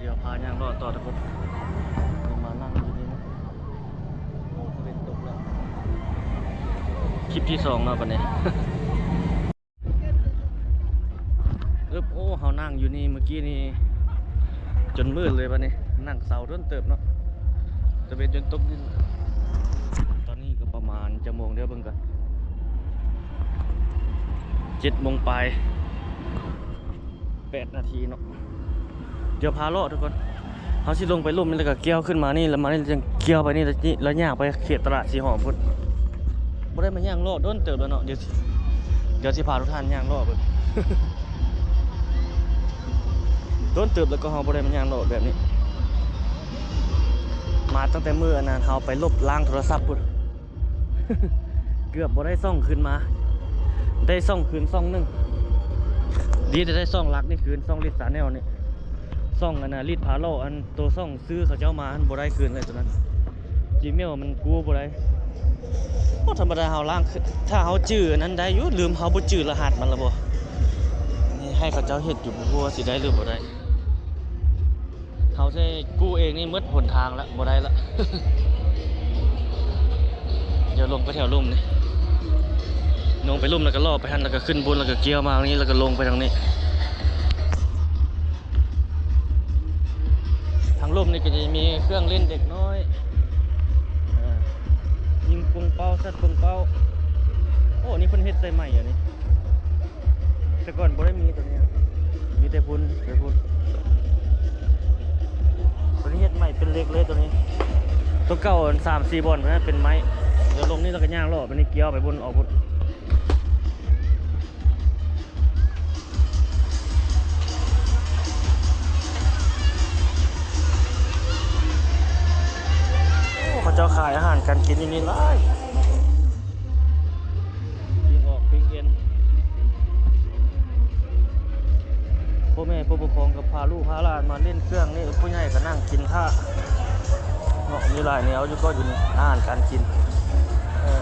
ດຽວພາຍ່າງເລາະຕໍ່ທຸກຄົນ ມານັ່ງຢູ່ນີ້ນະ. ໂອ້ ຕາເວັນຕົກແລ້ວ ຄລິບທີສອງເນາະບັດນີ້. ອຶບ ໂອ້ ເຮົານັ່ງຢູ່ນີ້ມື້ກີ້ນີ້ຈົນມືດເລີຍບັດນີ້ ນັ່ງເຊົາດົນເຕີບເນາະ ຕາເວັນຈົນຕົກດິນ. ຕອນນີ້ກໍປະມານຈັກໂມງ ດຽວເບິ່ງກ່ອນ ເຈັດໂມງປາຍ ແປດນາທີເນາະ. ດຽວພາເລາະທຸກຄົນ ເຮົາຊິລົງໄປລຸ່ມນີ້ ແລ້ວກໍກ່ຽວຂຶ້ນມານີ້ ແລ້ວມານີ້ຈັ່ງກ່ຽວໄປນີ້ ແລ້ວຍ່າງໄປເຂດຕະຫຼາດສີຫອມພຸ້ນ. ບໍ່ໄດ້ມາຍ່າງເລາະດົນເຕີບແລ້ວເນາະ. ດຽວ ດຽວຊິພາທຸກທ່ານຍ່າງເລາະເບິ່ງ ດົນເຕີບແລ້ວກໍເຮົາບໍ່ໄດ້ມາຍ່າງເລາະແບບນີ້ ມາຕັ້ງແຕ່ມື້ອັນນັ້ນ ເຮົາໄປລົບລ້າງໂທລະສັບພຸ້ນ. ເກືອບບໍ່ໄດ້ຊ່ອງຄືນມາ ໄດ້ຊ່ອງຄືນຊ່ອງໜຶ່ງ. ດີແຕ່ໄດ້ຊ່ອງຫຼັກນີ້ຄືນ ຊ່ອງລິດຊາແນວນີ້ ຊ່ອງອັນນ່າ ລິດພາເລາະ ອັນໂຕຊ່ອງຊື້ເຂົາເຈົ້າມາຫັ້ນ ບໍ່ໄດ້ຄືນເລີຍໂຕນັ້ນ. ຈີເມວມັນກູ້ບໍ່ໄດ້. ໂອ້ ທຳມະດາເຮົາລ້າງຄືນ ຖ້າເຮົາຈື່ອັນນັ້ນໄດ້ຢູ່ ລືມ ເຮົາບໍ່ຈື່ລະຫັດມັນລະບໍ? ນີ້ໃຫ້ເຂົາເຈົ້າເຮັດຢູ່ ບໍ່ຮູ້ວ່າຊິໄດ້ຫຼືບໍ່ໄດ້. ເຮົາໃຊ້ກູ້ເອງນີ້ໝົດຫົນທາງລະ ບໍ່ໄດ້ລະ. ດຽວລົງໄປແຖວລຸ່ມນີ້ ລົງໄປລຸ່ມແລ້ວກໍເລາະໄປຫັ້ນ ແລ້ວກໍຂຶ້ນບຸນ ແລ້ວກໍກ່ຽວມາທາງນີ້ ແລ້ວກໍລົງໄປທາງນີ້. ທາງລຸ່ມນີ້ກໍຈະມີເຄື່ອງຫຼິ້ນເດັກນ້ອຍ ເອີ ຍິງປົງເປົ້າ ຊັດປົງເປົ້າ. ໂອ້ ນີ້ເພິ່ນເຮັດໃສ່ໃໝ່ອັນນີ້. ແຕ່ກ່ອນບໍ່ໄດ້ມີໂຕນີ້ ມີແຕ່ພຸ້ນ ແຕ່ພຸ້ນ. ໂຕນີ້ເຮັດໃໝ່ເປັນເຫຼັກເລີຍໂຕນີ້. ໂຕເກົ່າສາມສີ່ບ່ອນນະເປັນໄມ້. ດຽວລົງນີ້ແລ້ວກໍຍ່າງເລາະໄປນີ້ ກ່ຽວໄປພຸ້ນ ອອກພຸ້ນ. ໂອ້ ເຂົາເຈົ້າຂາຍອາຫານການກິນຢູ່ນີ້ຫຼາຍ. ປີ້ງອອກປີ້ງເອັນ ພໍ່ແມ່ຜູ້ປົກຄອງກໍພາລູກພາຫຼານມາຫຼິ້ນເຄື່ອງນີ້ ຜູ້ໃຫຍ່ກໍນັ່ງກິນຖ້າເນາະ. ມີຫຼາຍແນວຢູ່ກໍຢູ່ນີ້ ອາຫານການກິນ ເອີ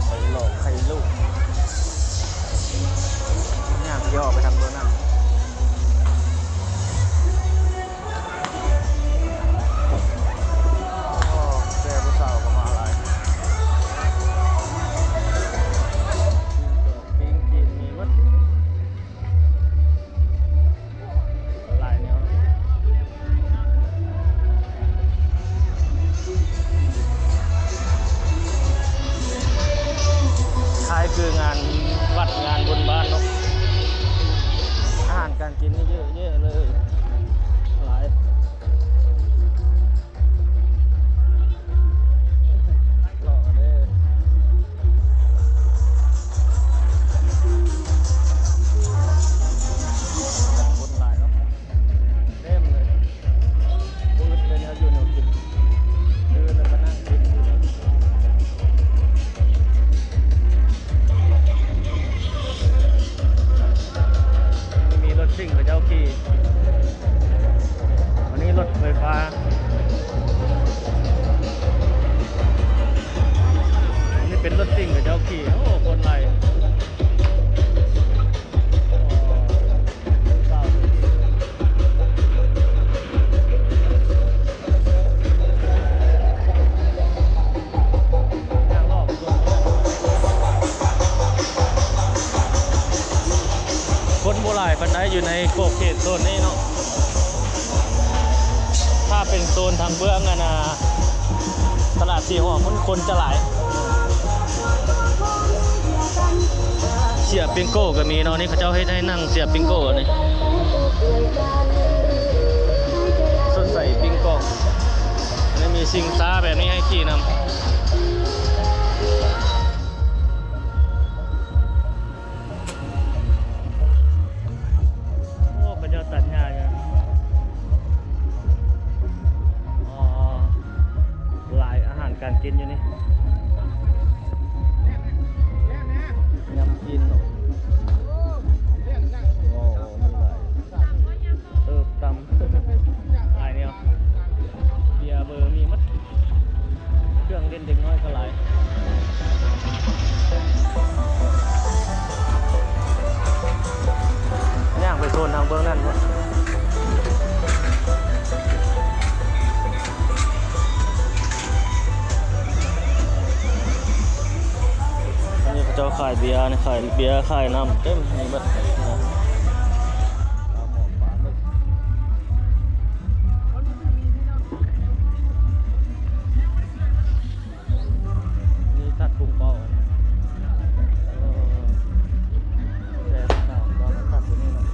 ໄຂ່ຫຼອກໄຂ່ລູກ ຍ່າງຍ່ອໄປທາງເບື້ອງນັ້ນ. ໂອ້ ແຕ່ຜູ້ສາວກໍມາຫຼາຍ ປີ້ງຈີນມີໝົດ ຫຼາຍແນວ. ຄ້າຍຄືງານວັດງານບຸນບ້ານເນາະ ອາຫານການກິນນີ້ເຍອະແຍະເລີຍ ຫຼາຍ. ເລາະກັນເດີ ຄົນຫຼາຍເນາະ ເຕັມເລີຍ ບໍ່ອຶດເລີຍແນວຢູ່ແນວກິນ ເດີນແລ້ວກໍນັ່ງກິນຢູ່ນີ້. ມີລົດຊິງເຂົາເຈົ້າຂີ່ ອັນນີ້ລົດໄຟຟ້າ ອັນນີ້ເປັນລົດຊິງເຂົາເຈົ້າຂີ່. ໂອ້ ຄົນຫຼາຍ. ຄົນບໍ່ຫຼາຍປານໃດຢູ່ໃນຂອບເຂດໂຊນນີ້ເນາະ. ຖ້າເປັນໂຊນທາງເບື້ອງອັນນ່າ ຕະຫຼາດສີຫອມພຸ້ນຄົນຈະຫຼາຍ. ເສຍປິງໂກ້ກໍມີເນາະ ນີ້ເຂົາເຈົ້າເຮັດໃຫ້ນັ່ງເສຍປິງໂກ້ນີ້ ສົດໃສປິງກອງ ແລະ ມີຊິງຊ້າແບບນີ້ໃຫ້ຂີ່ນຳ. ໂອ້ ເຂົາເຈົ້າຕັດຫຍ້າຢູ່ ອໍ ຫຼາຍອາຫານການກິນຢູ່ນີ້ ຍຳຈີນເນາະ ໂອ້ ມີຫຼາຍ ເອີບຕຳ ຫຼາຍແນວ ເບຍເບີມີໝົດ ເຄື່ອງຫຼິ້ນເດັກນ້ອຍກໍຫຼາຍ. ຍ່າງໄປໂຊນທາງເບື້ອງນັ້ນພຸ້ນ ຂາຍເບຍ ຂາຍເບຍ ຂາຍນ້ຳ ເຕັມນີ້ເບິດ. ມີສັດປຸງເປົ້າ ເອີ ແຊນສາມ ກໍມາຕັດຢູ່ນີ້ເນາະ.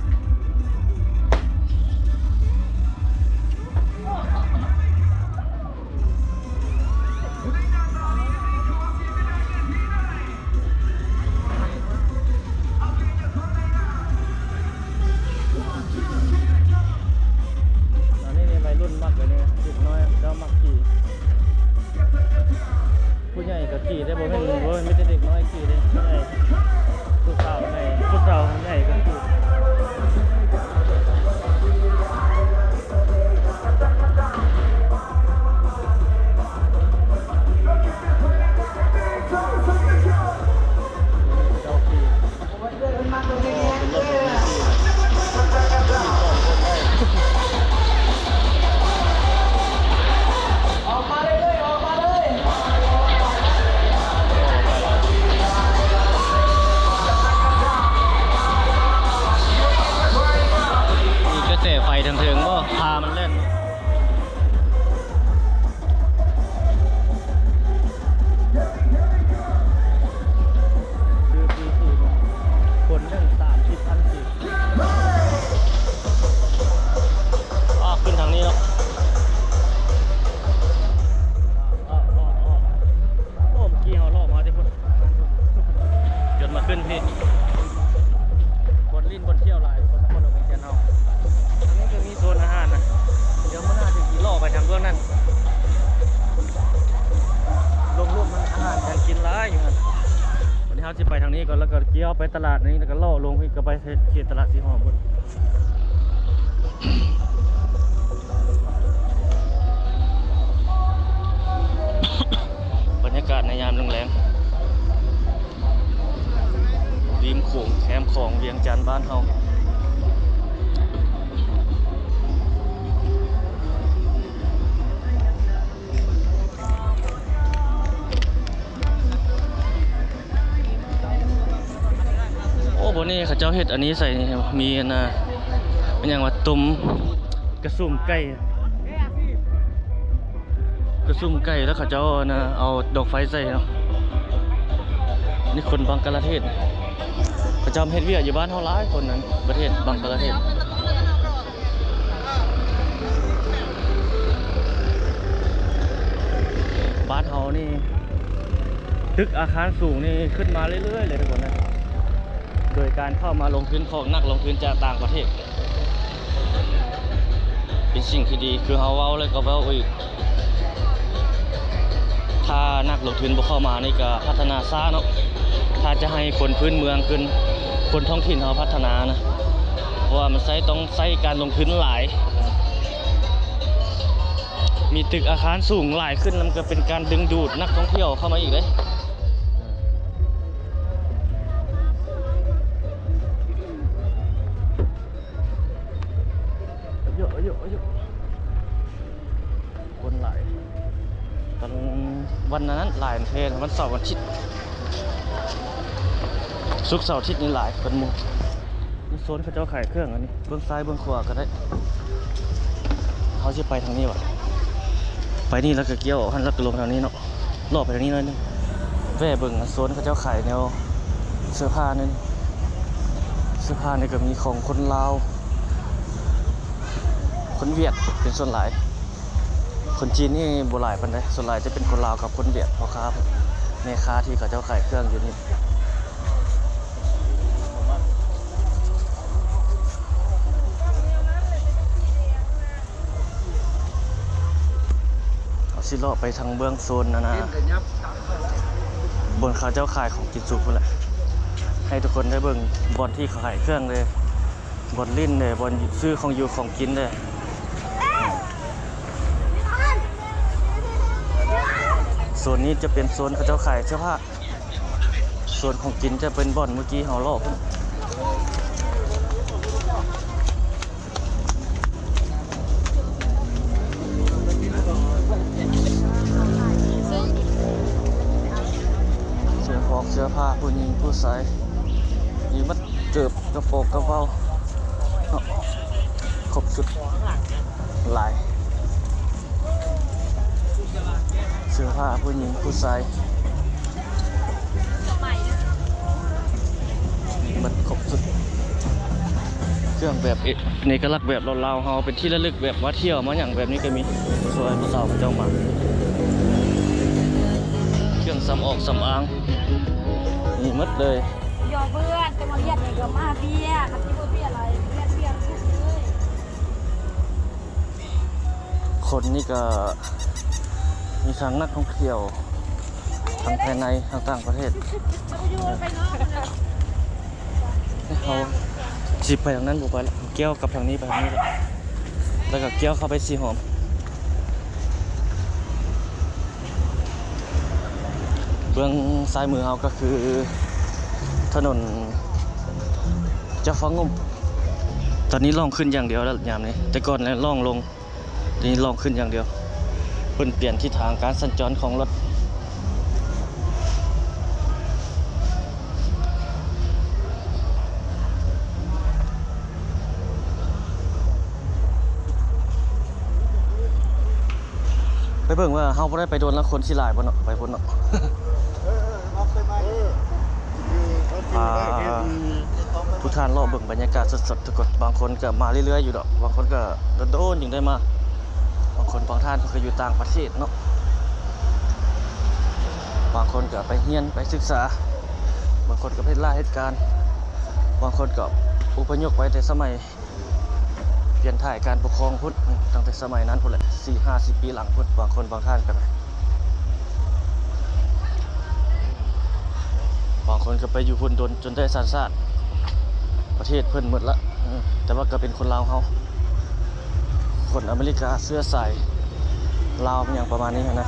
ອັນນີ້ນີ້ໄວລຸ້ນມັກເລີຍນີ້ ເດັກນ້ອຍເຂົາເຈົ້າມັກຂີ່. ຜູ້ໃຫຍ່ກໍຂີ່ໄດ້ ບໍ່ແມ່ນ ບໍ່ແມ່ນມີແຕ່ເດັກນ້ອຍຂີ່ເດ້ ຜູ້ໃຫຍ່ ຜູ້ສາວໃຫຍ່ ຜູ້ສາວໃຫຍ່ກໍຂີ່. ມີກະແສໄຟເທິງໆບໍ່ ພາມັນແລ່ນ. ຄືປີສີ່ຄົນໜຶ່ງສາມສິບພັນກີບ. ອ້າວ ຂຶ້ນທາງນີ້ເນາະ. ໂອ້ ເມື່ອກີ້ເຮົາເລາະມາແຕ່ພຸ້ນ ຈົນມາຂຶ້ນພີ້ ບ່ອນຫຼິ້ນບ່ອນທ່ຽວຫຼາຍ ຄົນນະຄອນຫຼວງວຽງຈັນເຮົາ. ອັນນີ້ກໍມີໂຊນອາຫານນະ ດຽວມື້ໜ້າຊິຂີ່ເລາະໄປທາງເບື້ອງນັ້ນ ລົງຮູບມັນອາຫານການກິນຫຼາຍຢູ່ຫັ້ນ. ວັນນີ້ເຮົາຊິໄປທາງນີ້ກ່ອນ ແລ້ວກໍກ່ຽວໄປຕະຫຼາດນີ້ ແລ້ວກໍເລາະລົງອີກ ກໍໄປເຂດຕະຫຼາດສີຫໍພຸ້ນ. ບັນຍາກາດໃນຍາມແລງໆ ລິມໂຂງ ແຄມຂອງວຽງຈັນບ້ານເຮົາ. ໂອ້ ບ່ອນນີ້ເຂົາເຈົ້າເຮັດອັນນີ້ໃສ່ນີ້ ມີອັນນ່າ ແມ່ນຫຍັງວະ ຕົ້ມກະສຸມໄກ່ ກະສຸມໄກ່ ແລ້ວເຂົາເຈົ້າອັນນ່າ ເອົາດອກໄຟໃສ່ເນາະ. ນີ້ຄົນບັງກະລາເທດ ເຂົາເຈົ້າມາເຮັດວຽກຢູ່ບ້ານເຮົາຫຼາຍຄົນນັ້ນ ປະເທດບັງກະລາເທດ. ບ້ານເຮົານີ້ ຕຶກອາຄານສູງນີ້ຂຶ້ນມາເລື້ອຍໆເລີຍທຸກຄົນເອີຍ ໂດຍການເຂົ້າມາລົງທຶນຂອງນັກລົງທຶນຈາກຕ່າງປະເທດ ເປັນສິ່ງທີ່ດີ ຄືເຮົາເວົ້າແລ້ວກໍເວົ້າອີກ. ຖ້ານັກລົງທຶນບໍ່ເຂົ້າມານີ້ກະພັດທະນາຊ້າເນາະ ຖ້າຈະໃຫ້ຄົນພື້ນເມືອງຂຶ້ນ ຄົນທ້ອງຖິ່ນເຮົາພັດທະນານະ ເພາະວ່າມັນໃຊ້ ຕ້ອງໃຊ້ການລົງທຶນຫຼາຍ ມີຕຶກອາຄານສູງຫຼາຍຂຶ້ນ ມັນກະເປັນການດຶງດູດນັກທ່ອງທ່ຽວເຂົ້າມາອີກເດ້. ເຍາະ ເຍາະ ເຍາະ ຄົນຫຼາຍ ຕອນວັນນັ້ນຫຼາຍແທ້ ວັນເສົາວັນອາທິດ ສຸກເສົາອາທິດນີ້ຫຼາຍກວ່າໝູ່. ໂຊນເຂົາເຈົ້າຂາຍເຄື່ອງອັນນີ້ ເບິ່ງຊ້າຍເບິ່ງຂວາກໍໄດ້. ເຮົາຊິໄປທາງນີ້ຫວາ ໄປນີ້ແລ້ວກໍກ່ຽວອອກຫັ້ນ ແລ້ວກໍລົງທາງນີ້ເນາະ. ເລາະໄປທາງນີ້ໜ້ອຍໜຶ່ງ ແວ່ເບິ່ງໂຊນເຂົາເຈົ້າຂາຍແນວເສື້ອຜ້ານັ້ນ ເສື້ອຜ້ານີ້ກໍມີຂອງຄົນລາວ ຄົນຫວຽດເປັນສ່ວນຫຼາຍ ຄົນຈີນນີ້ບໍ່ຫຼາຍປານໃດ ສ່ວນຫຼາຍຈະເປັນຄົນລາວກັບຄົນຫວຽດ ພໍ່ຄ້າແມ່ຄ້າທີ່ເຂົາເຈົ້າຂາຍເຄື່ອງຢູ່ນີ້. ເຮົາຊິເລາະໄປທາງເບື້ອງໂຊນນັ້ນນະ ບ່ອນເຂົາເຈົ້າຂາຍຂອງກິນສຸກພຸ້ນແຫຼະ ໃຫ້ທຸກຄົນໄດ້ເບິ່ງບ່ອນທີ່ເຂົາຂາຍເຄື່ອງເດ້ ບ່ອນຫຼິ້ນເດ້ ບ່ອນຊື້ຂອງຢູ່ຂອງກິນເດ້. ໂຊນນີ້ຈະເປັນໂຊນເຂົາເຈົ້າຂາຍເສື້ອຜ້າ ສ່ວນຂອງກິນຈະເປັນບ່ອນເມື່ອກີ້ເຮົາເລາະພຸ້ນ ເສື້ອ ພວກເສື້ອຜ້າຜູ້ຍິງຜູ້ ສາຍ ມີໝົດ ເກີບ ກະໂປງ ກະເປົາເນາະ ຄົບຊຸດຫຼາຍ ເສື້ອຜ້າຜູ້ຍິງຜູ້ຊາຍ ມີໝົດຄົບຊຸດ ເຄື່ອງແບບເອ ເປັນເອກະລັກແບບລາວໆເຮົາ ເປັນທີ່ລະລຶກແບບມາທ່ຽວມາຫຍັງແບບນີ້ກໍມີ ຊ່ວຍຜູ້ສາວເຂົາເຈົ້າມາ ເຄື່ອງສຳອອກສຳອາງ ມີໝົດເລີຍ. ຢໍເພື່ອນ ແຕ່ວ່າວຽດນີ້ກໍມາເບຍ ຄັນຊິບໍ່ເບຍຫຼາຍ ວຽດເບຍສຸດເລີຍ. ຄົນນີ້ກໍມີທັງນັກທ່ອງທ່ຽວ ທັງພາຍໃນ ທັງຕ່າງປະເທດ. ເຮົາຊິໄປທາງນັ້ນ ບໍ່ໄປລະ ແກ້ວກັບທາງນີ້ ໄປທາງນີ້ ແລ້ວກໍແກ້ວເຂົ້າໄປສີຫອມ. ເບື້ອງຊ້າຍມືເຮົາກໍຄືຖະໜົນຈາຟາງຸມ ຕອນນີ້ລ່ອງຂຶ້ນຢ່າງດຽວແລ້ວຍາມນີ້ ແຕ່ກ່ອນແລ້ວລ່ອງລົງ ດຽວນີ້ລ່ອງຂຶ້ນຢ່າງດຽວ ເພິ່ນປ່ຽນທິດທາງການສັນຈອນຂອງລົດ. ໄປເບິ່ງວ່າເຮົາບໍ່ໄດ້ໄປດົນແລ້ວ ຄົນຊິຫຼາຍບໍ່ເນາະ ໄປພຸ້ນເນາະ. ພາທຸກທ່ານເລາະເບິ່ງບັນຍາກາດສົດໆ ທຸກຄົນ ບາງຄົນກໍມາເລື້ອຍໆຢູ່ດອກ ບາງຄົນກໍໂດນໆຈຶ່ງໄດ້ມາ ບາງຄົນບາງທ່ານເພິ່ນກໍຢູ່ຕ່າງປະເທດເນາະ ບາງຄົນກໍໄປຮຽນໄປສຶກສາ ບາງຄົນກໍໄປເຮັດລາເຮັດການ ບາງຄົນກໍອົບພະຍົບໄປແຕ່ສະໄໝ ປ່ຽນຖ່າຍການປົກຄອງພຸ້ນ ຕັ້ງແຕ່ສະໄໝນັ້ນພຸ້ນແຫຼະ ສີ່ຫ້າສິບປີຫຼັງພຸ້ນ ບາງຄົນບາງທ່ານກໍໄດ້ ບາງຄົນກໍໄປຢູ່ພຸ້ນດົນຈົນໄດ້ສັນຊາດປະເທດເພິ່ນໝົດລະ ແຕ່ວ່າກໍເປັນຄົນລາວເຮົາ ຄົນອາເມລິກາເຊື້ອສາຍ ລາວຫຍັງປະມານນີ້ຫັ້ນນະ.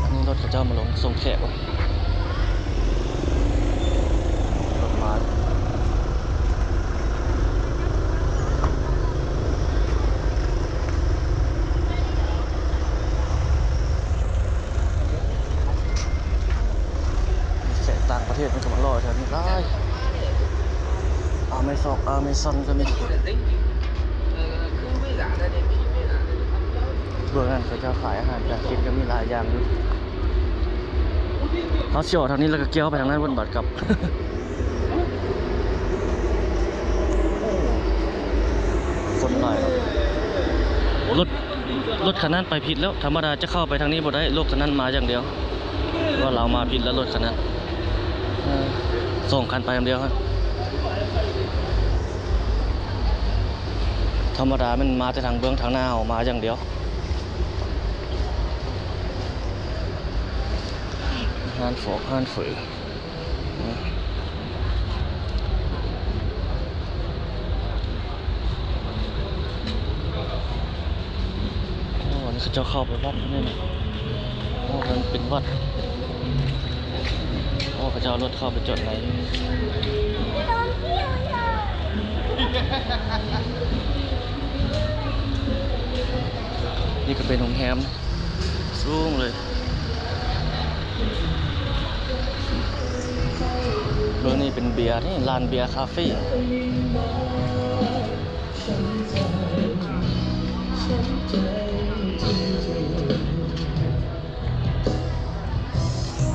ອັນນີ້ລົດເຂົາເຈົ້າມາລົງສົ່ງແຂກ ລົດມາ ແຂກຕ່າງປະເທດເພິ່ນກໍມາລໍແຖວນີ້ຫຼາຍ ອາເມຊອນ ອາເມຊອນກໍມີ. ເບື້ອງນັ້ນເຂົາເຈົ້າຂາຍອາຫານການກິນກໍມີຫຼາຍຢ່າງຢູ່ ເຮົາຊິອອກທາງນີ້ແລ້ວກໍກ່ຽວໄປທາງນັ້ນພຸ້ນບາດກັບ ຄົນຫຼາຍເນາະ ລົດ ລົດຄັນນັ້ນໄປຜິດແລ້ວ ທຳມະດາຈະເຂົ້າໄປທາງນີ້ບໍ່ໄດ້ ລົດຄັນນັ້ນມາຢ່າງດຽວ ວ່າລາວມາຜິດແລ້ວ ລົດຄັນນັ້ນ ເອີ ສອງຄັນໄປນຳດຽວ ທຳມະດາແມ່ນມາແຕ່ທາງເບື້ອງທາງໜ້າເຮົາມາຢ່າງດຽວ. ຮ້ານຟອກ ຮ້ານເຝີ. ໂອ້ ອັນນີ້ເຂົາເຈົ້າເຂົ້າໄປວັດນີ້ນະ ໂອ້ ມັນເປັນວັດ ໂອ້ ເຂົາເຈົ້າເອົາລົດເຂົ້າໄປຈອດໃນ ນີ້ກໍເປັນໂຮງແຮມສູງເລີຍ ເບິ່ງນີ້ເປັນເບຍ ນີ້ຮ້ານເບຍຄາເຟ.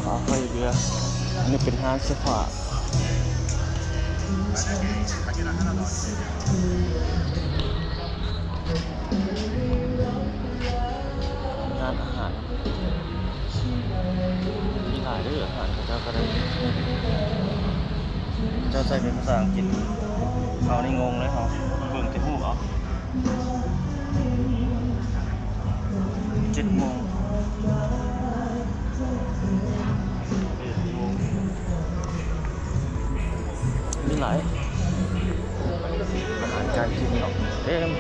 ຝາໄຟເບຍ ອັນນີ້ເປັນຮ້ານເສື້ອຜ້າ ຮ້ານອາຫານ. ມີຫຼາຍເດີ ອາຫານເຂົາເຈົ້າກໍໄດ້ ເຂົາເຈົ້າໃສ່ເປັນພາສາອັງກິດ ເຮົານີ້ງົງເລີຍ ເຮົາເບິ່ງແຕ່ຮູບເອົາ. ເຈັດໂມງ ເອັດໂມງ ມີຫຼາຍ ອາຫານການກິນເນາະ ເຕັມ.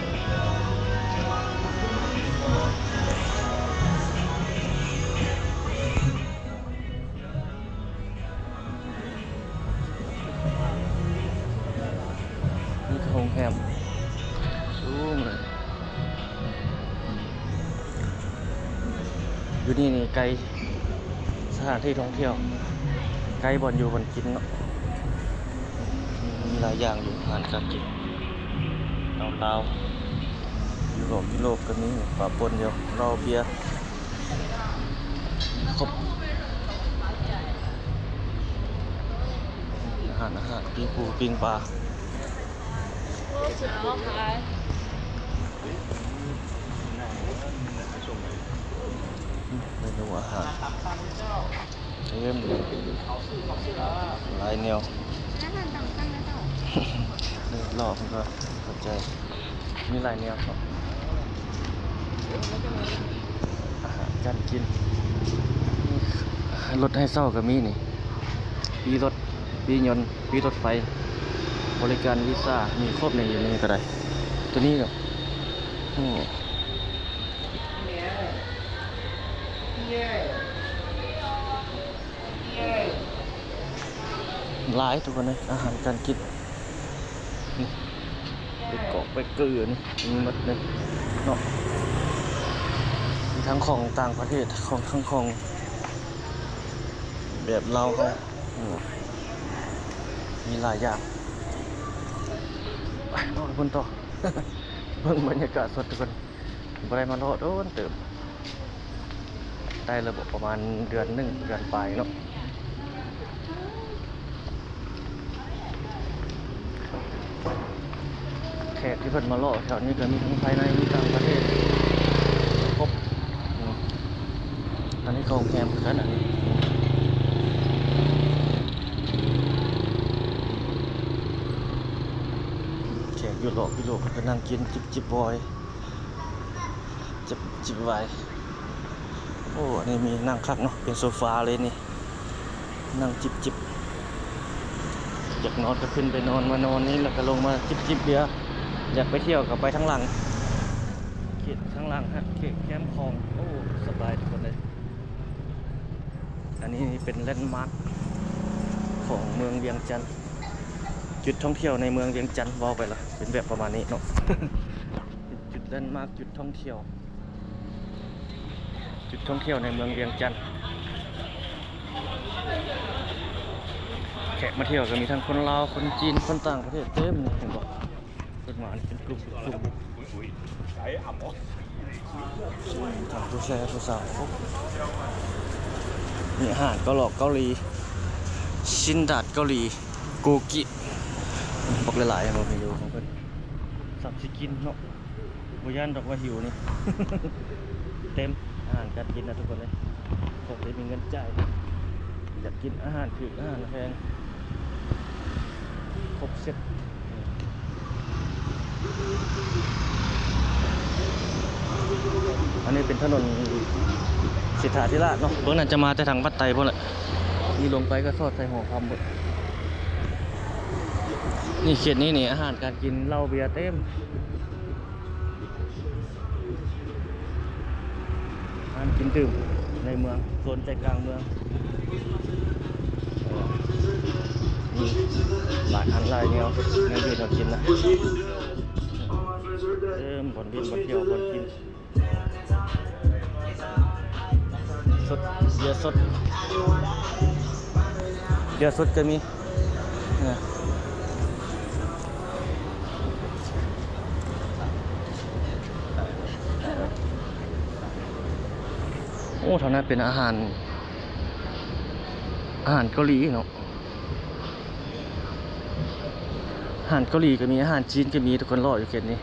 ນີ້ຄືໂຮງແຮມສູງເລີຍ ຢູ່ນີ້ນີ້ໃກ້ສະຖານທີ່ທ່ອງທ່ຽວ ໃກ້ບ່ອນຢູ່ບ່ອນກິນເນາະ ມີຫຼາຍຢ່າງຢູ່ ອາຫານການກິນລາວໆ ຢູໂຣບ ຢູໂຣບກໍມີ ປະປົນຢູ່ ເຫຼົ້າເບຍ ຄົບ ອາຫານ ອາຫານ ປີ້ງປູ ປີ້ງປາ. ເມນູອາຫານເຕັມເລີຍ ຫຼາຍແນວ ເລາະເພິ່ນກໍເຂົ້າໃຈ ມີຫຼາຍແນວເນາະ ອາຫານການກິນ ລົດໃຫ້ເຊົ່າກໍມີນີ້ ປີ້ລົດ ປີ້ຍົນ ປີ້ລົດໄຟ ບໍລິການວີຊາ ມີຄົບໃນຢູ່ນີ້ກໍໄດ້ ຕົວນີ້ກໍ ໂອ້ ຫຼາຍທຸກຄົນເອີຍ ອາຫານການກິນ ນີ້ ເບເກີ ເບເກີ ນີ້ ມີໝົດເລີຍເນາະ ມີທັງຂອງຕ່າງປະເທດ ຂອງ ທັງຂອງແບບລາວເຮົາ ອືມ ມີຫຼາຍຢ່າງ ໄປ ເອົາພຸ້ນຕໍ່ ເບິ່ງບັນຍາກາດສົດທຸກຄົນ ບໍ່ໄດ້ມາເລາະໂດນເຕີບ ໄດ້ແລ້ວບໍ່ ປະມານເດືອນໜຶ່ງ ເດືອນປາຍເນາະ ແຂກທີ່ເພິ່ນມາເລາະແຖວນີ້ກໍມີທັງພາຍໃນ ມີຕ່າງປະເທດ ຄົບ ອືມ ອັນນີ້ກໍໂຮງແຮມຄືກັນ ອັນນີ້ ແຂກຢູ່ເລາະຢູ່ໂລກເພິ່ນກໍນັ່ງກິນຈິບໆ ວອຍ ຈິບ ຈິບວາຍ ໂອ້ ອັນນີ້ມີນັ່ງຄັກເນາະ ເປັນໂຊຟາເລີຍນີ້ ນັ່ງຈິບໆ ຢາກນອນກໍຂຶ້ນໄປນອນ ມານອນນີ້ ແລ້ວກໍລົງມາຈິບໆ ເບຍ ຢາກໄປທ່ຽວກໍໄປທາງຫຼັງ ເຂດທາງຫຼັງຮະ ເຂດແຄມຂອງ ໂອ້ ສະບາຍທຸກຄົນເລີຍ ອັນນີ້ເປັນແລນມາກຂອງເມືອງວຽງຈັນ ຈຸດທ່ອງທ່ຽວໃນເມືອງວຽງຈັນ ເວົ້າໄປລະ ເປັນແບບປະມານນີ້ເນາະ ເປັນຈຸດແລນມາກ ຈຸດທ່ອງທ່ຽວ ຈຸດທ່ອງທ່ຽວໃນເມືອງວຽງຈັນ ແຂກມາທ່ຽວກໍມີທັງຄົນລາວ ຄົນຈີນ ຄົນຕ່າງປະເທດເຕັມ ເຫັນບໍ່? ເພິ່ນມາເປັນກຸ່ມເປັນກຸ່ມ ທັງຜູ້ຊາຍຜູ້ສາວ ໂອ້ ມີອາຫານເກົາຫຼອກເກົາຫຼີ ຊິ້ນດາດເກົາຫຼີ ໂກກິ ບັກຫຼາຍໆ ເຫັນບໍ່? ເມນູຂອງເພິ່ນ ສັບຊິກິນເນາະ ບໍ່ຢ້ານດອກວ່າຫິວນີ້ ເຕັມ ອາຫານການກິນນະທຸກຄົນເອີຍ ຄົນທີ່ມີເງິນຈ່າຍ ຢາກກິນອາຫານຖືກ ອາຫານແພງ ຄົບເຊັດ ອັນນີ້ເປັນຖະໜົນສິດຖາທິລາດເນາະ ເບິ່ງໜ້າຈະມາແຕ່ທາງວັດໄຕພຸ້ນແຫຼະ ນີ້ລົງໄປກໍສອດໃສ່ຫໍຄຳພຸ້ນ ນີ້ເຂດນີ້ນີ້ ອາຫານການກິນ ເຫຼົ້າເບຍເຕັມ. ຮ້ານກິນດື່ມໃນເມືອງ ໂຊນໃຈກາງເມືອງ ມີຫຼາຍອັນຫຼາຍແນວ ແນວຢູ່ແນວກິນນະ ເອີ ບ່ອນຫຼິ້ນ ບ່ອນທ່ຽວ ບ່ອນກິນ ສົດ ເບຍສົດ ເບຍສົດກໍມີ ໂອ້ ທາງນັ້ນເປັນອາຫານ ອາຫານເກົາຫຼີເນາະ ອາຫານເກົາຫຼີກໍມີ ອາຫານຈີນກໍມີ ທຸກຄົນເລາະຢູ່ເຂດນີ້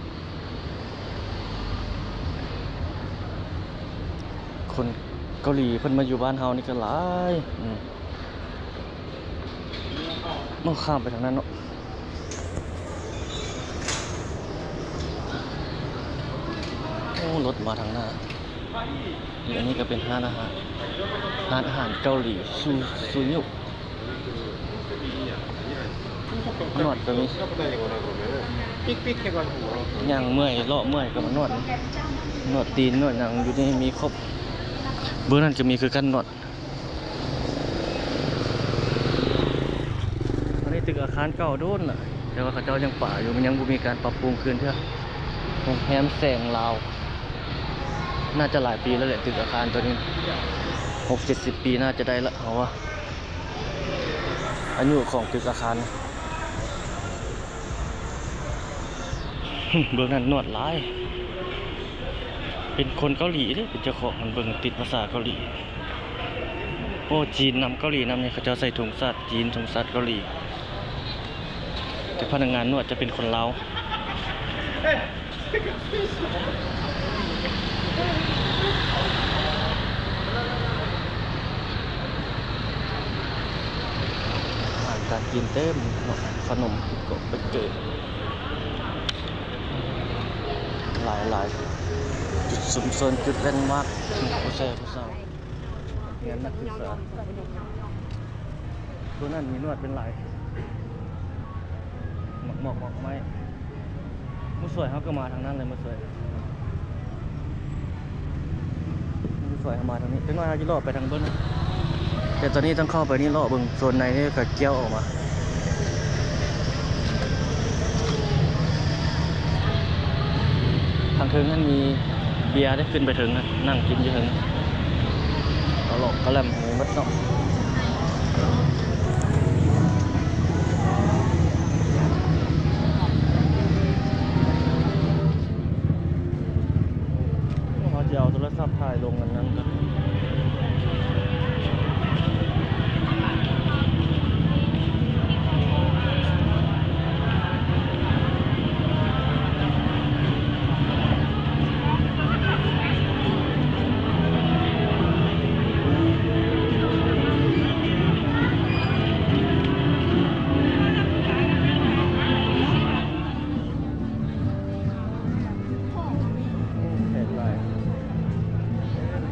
ຄົນເກົາຫຼີເພິ່ນມາຢູ່ບ້ານເຮົານີ້ກໍຫຼາຍ ອືມ. ເອົາ ຂ້າມໄປທາງນັ້ນເນາະ ໂອ້ ລົດມາທາງໜ້າ ນີ້ ອັນນີ້ກໍເປັນຮ້ານອາຫານ ຮ້ານອາຫານເກົາຫຼີ ຊູ ຊູຍຸ ນວດກໍມີ ຍ່າງເມື່ອຍ ເລາະເມື່ອຍກໍມານວດ ນວດຕີນ ນວດຫຍັງ ຢູ່ນີ້ມີຄົບ ເບື້ອງນັ້ນກໍມີຄືກັນ ນວດ ອັນນີ້ຕຶກອາຄານເກົ່າໂດນລະ ແຕ່ວ່າເຂົາເຈົ້າຍັງປະຢູ່ ມັນຍັງບໍ່ມີການປັບປຸງຄືນເທື່ອ ໂຮງແຮມແສງລາວ ໜ້າຈະຫຼາຍປີແລ້ວແຫຼະ ຕຶກອາຄານໂຕນີ້ ຫົກເຈັດສິບປີໜ້າຈະໄດ້ລະ ເຮົາວ່າ ອາຍຸຂອງຕຶກອາຄານ. ເບິ່ງນັ້ນນວດຫຼາຍ ເປັນຄົນເກົາຫຼີເດ້ ເປັນເຈົ້າຂອງຫັ້ນ ເບິ່ງຕິດພາສາເກົາຫຼີ. ໂອ້ ຈີນນຳເກົາຫຼີນຳນີ້ ເຂົາເຈົ້າໃສ່ທຸງຊາດຈີນ ທຸງຊາດເກົາຫຼີ ແຕ່ພະນັກງານນວດຈະເປັນຄົນລາວ. ອາຫານການກິນເຕັມເນາະ ຂະໜົມ ເບເກີ ຫຼາຍໆ ຈຸດຊຸມຊົນ ຈຸດແລນມາກ ຜູ້ຊາຍຜູ້ສາວ ນັກຮຽນນັກສຶກສາ. ໂຕນັ້ນມີນວດເປັນຫຼາຍ ໝາກໝອກໝາກໄມ້. ໝູ່ສວຍເຮົາກໍມາທາງນັ້ນເລີຍ ໝູ່ສວຍ ໝູ່ສວຍເຮົາມາທາງນີ້. ຈັກໜ້ອຍເຮົາຊິເລາະໄປທາງເບິ່ງ ແຕ່ຕອນນີ້ຕ້ອງເຂົ້າໄປນີ້ ເລາະເບິ່ງໂຊນໃນນີ້ກໍກ້ຽວອອກມາ. ທາງເທິງຫັ້ນມີເບຍເດ້ ຂຶ້ນໄປເທິງຫັ້ນ ນັ່ງກິນຢູ່ເທິງ ເອົາຫຼອກກະແລັມໃຫ້ໝົດເນາະ. ເຮົາຈະເອົາໂທລະສັບຖ່າຍລົງອັນນັ້ນກ່ອນ. ໂອ້ ແຂກຫຼາຍ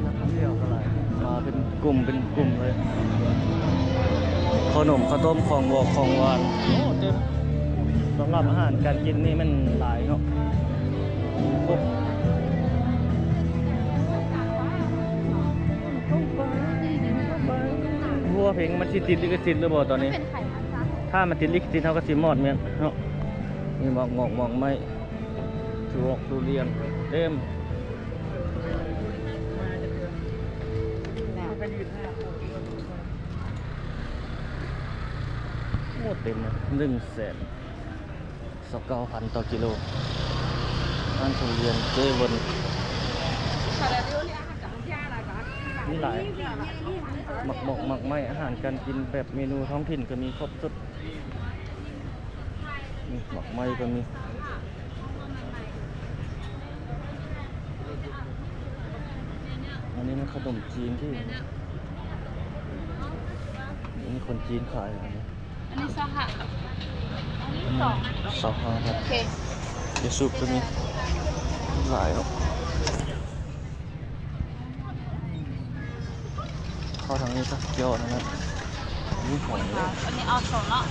ນັກທ່ອງທ່ຽວກໍຫຼາຍ ມາເປັນກຸ່ມເປັນກຸ່ມເລີຍ. ເຂົ້າໜົມ ເຂົ້າຕົ້ມ ຂອງຫວອກຂອງຫວານ ໂອ້ ເຕັມ. ສຳລັບອາຫານການກິນນີ້ແມ່ນຫຼາຍເນາະ ຄົບ. ຫົວເພງມັນຊິຕິດລິຂະສິດຫຼືບໍ່ຕອນນີ້? ຖ້າມັນຕິດລິຂະສິດ ເຮົາກໍຊິມອດແມ່ນເນາະ. ມີໝາກໝອກ ໝາກໄມ້ ຖົ່ວ ທຸລຽນເຕັມ ໂອ້ ເຕັມເລີຍ ໜຶ່ງແສນຊາວເກົ້າພັນຕໍ່ກິໂລ. ຮ້ານທຸລຽນເຈເວິນ ມີຫຼາຍ ໝາກໝອກ ໝາກໄມ້ ອາຫານການກິນແບບເມນູທ້ອງຖິ່ນກໍມີຄົບຊຸດ. ນີ້ໝາກໄມ້ກໍມີ ອັນນີ້ມັນຂະໜົມຈີນທີ່ ນີ້ຄົນຈີນຂາຍອັນນີ້ ອັນນີ້ຊາວຫ້າ ອັນນີ້ສອງ ຊາວຫ້າ ໂອເຄ ຢາສູບກໍມີ ຫຼາຍເນາະ. ເຂົ້າທາງນີ້ຊະ ກ່ຽວອັນນັ້ນ ມີຫອຍເດ້ ອັນນີ້ເອົາສອງເນາະ.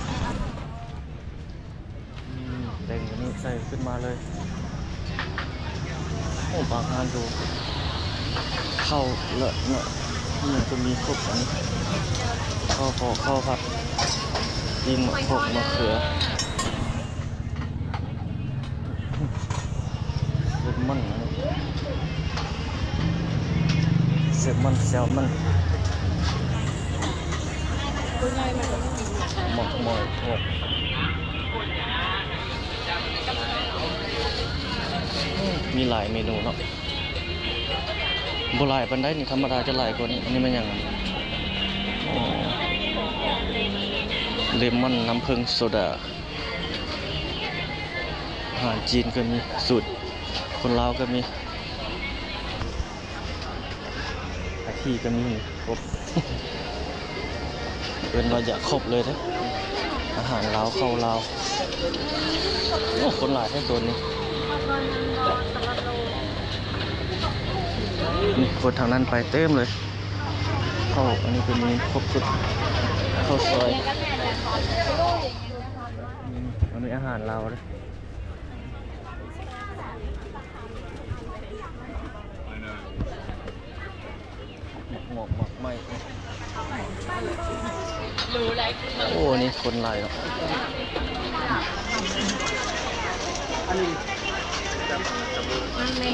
ອືມ ແບ່ງອັນນີ້ໃສ່ຂຶ້ນມາເລີຍ. ໂອ້ ບາງຮ້ານກໍເຂົ້າລະເນາະ ມັນກໍມີຄົບອັນນີ້ ເຂົ້າກໍເຂົ້າຜັດ ປີ້ງໝາກ ພວກໝາກເຂືອ. ແຊລມອນ ແຊລມອນ ແຊລມອນ ໝອກໝອຍ ມີຫຼາຍເມນູເນາະ ບໍ່ຫຼາຍປານໃດນີ້ ທຳມະດາຈະຫຼາຍກວ່ານີ້. ອັນນີ້ແມ່ນຫຍັງ? ອໍ ເລມອນນ້ຳເຜິ້ງໂຊດາ. ອາຫານຈີນກໍມີ ສູດຄົນລາວກໍມີ ກະທິກໍມີ ຄົບ ເອີ້ນວ່າຢາກຄົບເລີຍເດ້ ອາຫານລາວ ເຂົ້າລາວ. ໂອ້ ຄົນຫຼາຍແທ້ໂຊນນີ້. ນີ້ ຄົນທາງນັ້ນໄປເຕັມເລີຍ. ເຂົ້າ ອັນນີ້ກໍມີຄົບຊຸດ ເຂົ້າຊອຍ. ອືມ ອັນນີ້ອາຫານລາວເດ້ ໝາກງອກ ໝາກໄມ້. ໂອ້ ນີ້ຄົນຫຼາຍເນາະ.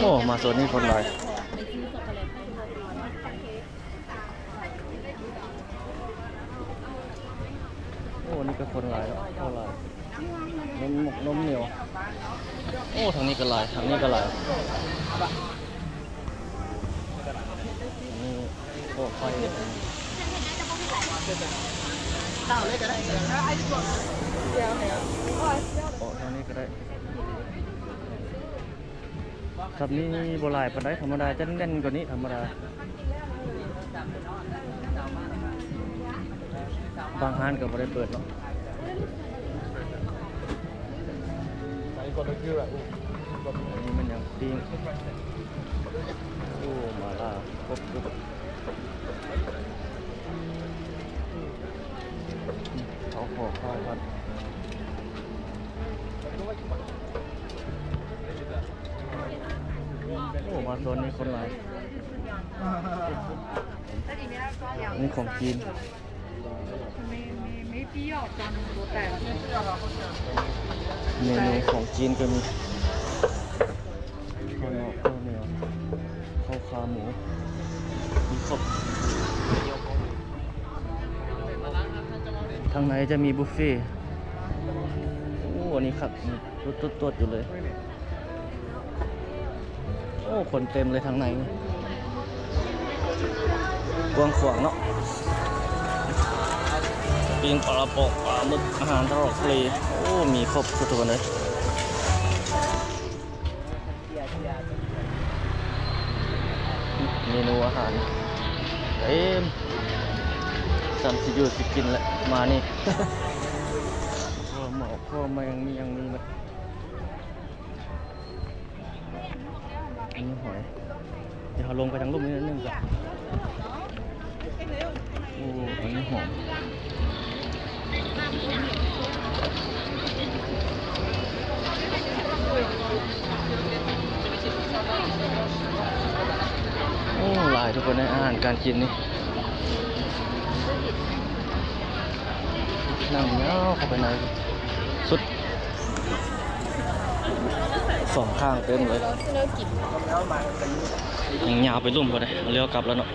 ໂອ້ ມາໂຊນນີ້ຄົນຫຼາຍ. ໄປຊື້ຊັອກໂກແລັດໃຫ້ລູກ. ໂອ້ ນີ້ກໍຄົນຫຼາຍເນາະ ເຂົ້າຫຼາຍ ນົມໝົກນົມໜຽວ. ໂອ້ ທາງນີ້ກໍຫຼາຍ ທາງນີ້ກໍຫຼາຍ. ນີ້ ໂອ້ ໄຟ ເອົາທາງນີ້ກໍໄດ້. ສັບນີ້ບໍ່ຫຼາຍປານໃດ ທຳມະດາຈະແໜ້ນກວ່ານີ້ ທຳມະດາ. ບາງຮ້ານກໍບໍ່ໄດ້ເປີດເນາະ. ອັນນີ້ມັນຫຍັງ ປີ້ງ ໂອ້ ໝາລ່າ ຄົບສຸດ. ເຂົາຂໍເຂົ້າພັດ. ໂອ້ ມາໂຊນນີ້ຄົນຫຼາຍ. ນີ້ຂອງຈີນ. ເມນູຂອງຈີນກໍມີ ເຂົ້າໜອກ ເຂົ້າໜຽວ ເຂົ້າຂາໝູ ມີຄົບ. ທາງໃນຈະມີບຸບເຟ. ໂອ້ ອັນນີ້ຄັກ ຕົວດໆຢູ່ເລີຍ. ໂອ້ ຄົນເຕັມເລີຍທາງໃນນີ້ ກວ້າງຂວາງເນາະ. ປີ້ງປາປອກ ປາໝຶກ ອາຫານທະເລ ໂອ້ ມີຄົບທຸກຄົນເລີຍ. ເມນູອາຫານເຕັມ ສ່ຳຊິຢູ່ຊິກິນແຫຼະ ມານີ້. ເຂົ້າໝໍ້ ເຂົ້າແມງ ມີຫຍັງມີໝົດ. ອັນນີ້ຫອຍ. ດຽວເຮົາລົງໄປທາງລຸ່ມນີ້ໜ້ອຍໜຶ່ງກ່ອນ. ໂອ້ ອັນນີ້ຫອຍ. ໂອ້ ຫຼາຍທຸກຄົນເອີຍ ອາຫານການກິນນີ້. ນັ່ງຍາວເຂົ້າໄປໃນສຸດ ສອງຂ້າງເຕັມເລີຍ. ຍັງຍາວໄປລຸ່ມພຸ້ນເດ້ ລ້ຽວກັບແລ້ວເນາະ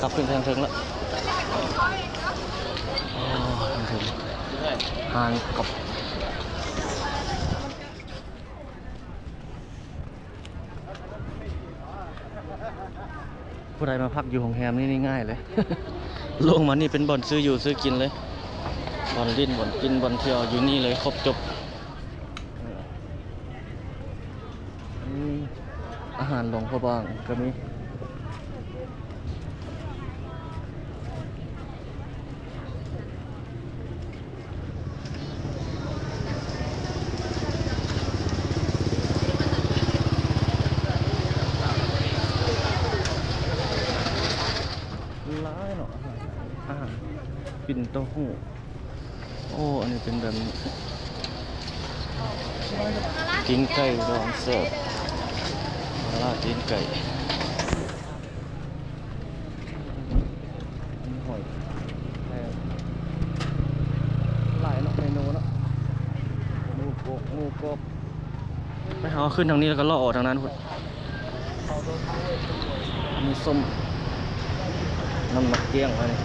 ກັບຂຶ້ນໄປທາງເທິງລະ. ໂອ້ ທາງເທິງ ຮ້ານກັບ ຜູ້ໃດມາພັກຢູ່ໂຮງແຮມນີ້ ນີ້ງ່າຍເລີຍ ລົງມານີ້ເປັນບ່ອນຊື້ຢູ່ຊື້ກິນເລີຍ ບ່ອນຫຼິ້ນ ບ່ອນກິນ ບ່ອນທ່ຽວ ຢູ່ນີ້ເລີຍ ຄົບຈົບ. ອືມ ອາຫານຫຼວງພະບາງກໍມີ. ຫຼາຍເນາະ ອາຫານ ອາຫານ ປິ່ນເຕົ້າຫູ້. ໂອ້ ອັນນີ້ເປັນແບບນີ້ ຕີນໄກ່ດອງແຊບ ໝາລ່າຕີນໄກ່. ມີຫອຍແຄງ ຫຼາຍເນາະ ເມນູເນາະ ໝູກອບ ໝູກອບ. ໄປ ເຮົາຂຶ້ນທາງນີ້ ແລ້ວກໍເລາະອອກທາງນັ້ນພຸ້ນ. ມີສົ້ມ ນ້ຳໝາກກ້ຽງ ອັນນີ້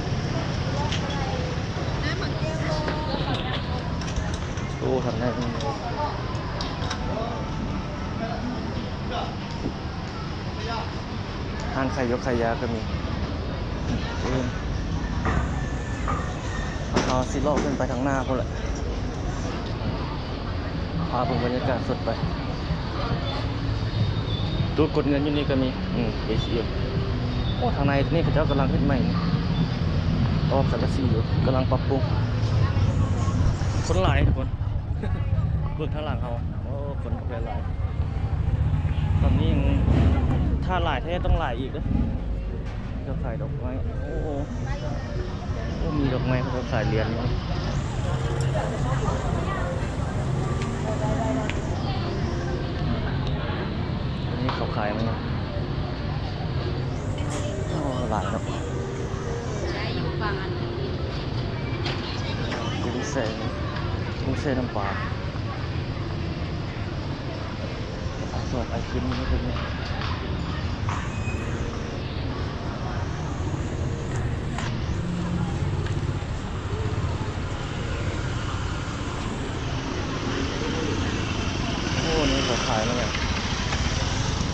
ໂອ້ ທາງໃນ ຮ້ານຂາຍຢົກຂາຍຢາກໍມີ. ເອີ ເຮົາຊິເລາະຂຶ້ນໄປທາງໜ້າພຸ້ນແຫຼະ ພາເບິ່ງບັນຍາກາດສົດໄປ. ຕູ້ກົດເງິນຢູ່ນີ້ກໍມີ ອືມ ເອທີເອັມ. ໂອ້ ທາງໃນນີ້ເຂົາເຈົ້າກຳລັງເຮັດໃໝ່ ຕອກສັງກະສີຢູ່ ກຳລັງປັບປຸງ. ຄົນຫຼາຍທຸກຄົນ ເບິ່ງທາງຫຼັງເຮົາ ໂອ້ ຄົນແກ່ຫຼາຍ. ຕອນນີ້ຍັງ ຖ້າຫຼາຍແທ້ຕ້ອງຫຼາຍອີກເດີ້. ເຈົ້າຂາຍດອກໄມ້ ໂອ້ ໂອ້ ມີດອກໄມ້ ເຂົາຂາຍຫຼຽນ. ອັນນີ້ເຂົາຂາຍມັນ ໂອ້ ຫຼາຍເນາະ. ກຸ້ງແຊ່ ກຸ້ງແຊ່ນ້ຳປາ. ສອງໄອຕິມນີ້ເປັນ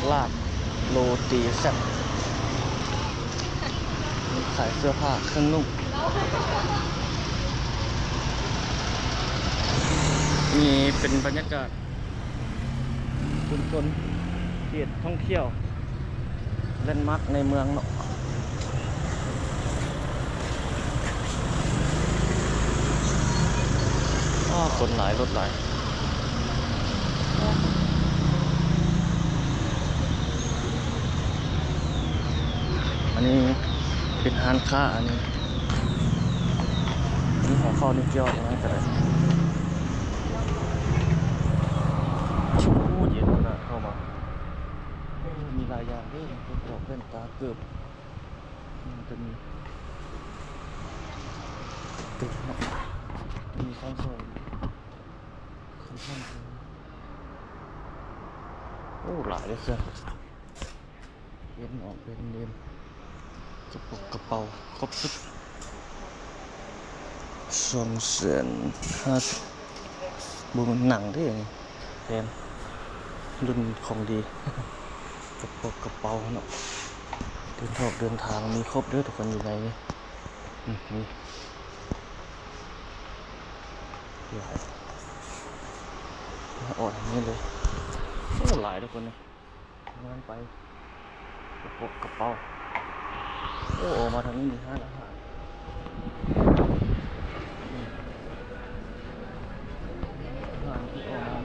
ຕະຫຼາດໂລຕີແຊັບ ຂາຍເສື້ອຜ້າເຄື່ອງນຸ່ງ. ນີ້ເປັນບັນຍາກາດຊຸມຊົນເຂດທ່ອງທ່ຽວ ແລນມາກໃນເມືອງເນາະ. ອ້າ ຄົນຫຼາຍ ລົດຫຼາຍ. ອັນນີ້ເປັນຮ້ານຄ້າ ອັນນີ້ ມີຫົວເຂົ້າ ນີ້ກ່ຽວ ອັນນັ້ນກໍໄດ້. ໂອ້ ເຢັນຂະໜາດເຂົ້າມາ. ໂອ້ ມີຫຼາຍຢ່າງເດ້ ເປັນພວກແວ່ນຕາ ເກີບ ອືມ ຈະມີເຕັມເນາະ ມີຊັ້ນສອງ. ໂອ້ ຫຼາຍເດ້ເຄື່ອງ ເປັນອອກເປັນເຫຼັ້ມ ກະປົກກະເປົາ ຄົບຊຸດ. ສອງແສນຫ້າສິບ ບໍ່ແມ່ນໜັງເດ້ ແພງ ລຸ້ນຂອງດີ. ກະປົກກະເປົາເນາະ ເດີນທອກເດີນທາງມີຄົບເດີທຸກຄົນ ຢູ່ໃນນີ້. ອືມ ນີ້ຫຼາຍ ອອກທາງນີ້ເລີຍ. ໂອ້ ຫຼາຍທຸກຄົນເລີຍ ກຳລັງໄປ ກະປົກກະເປົາ. ໂອ້ ອອກມາທາງນີ້ມີຮ້ານອາຫານ ອາຫານທີ່ອອກມາ.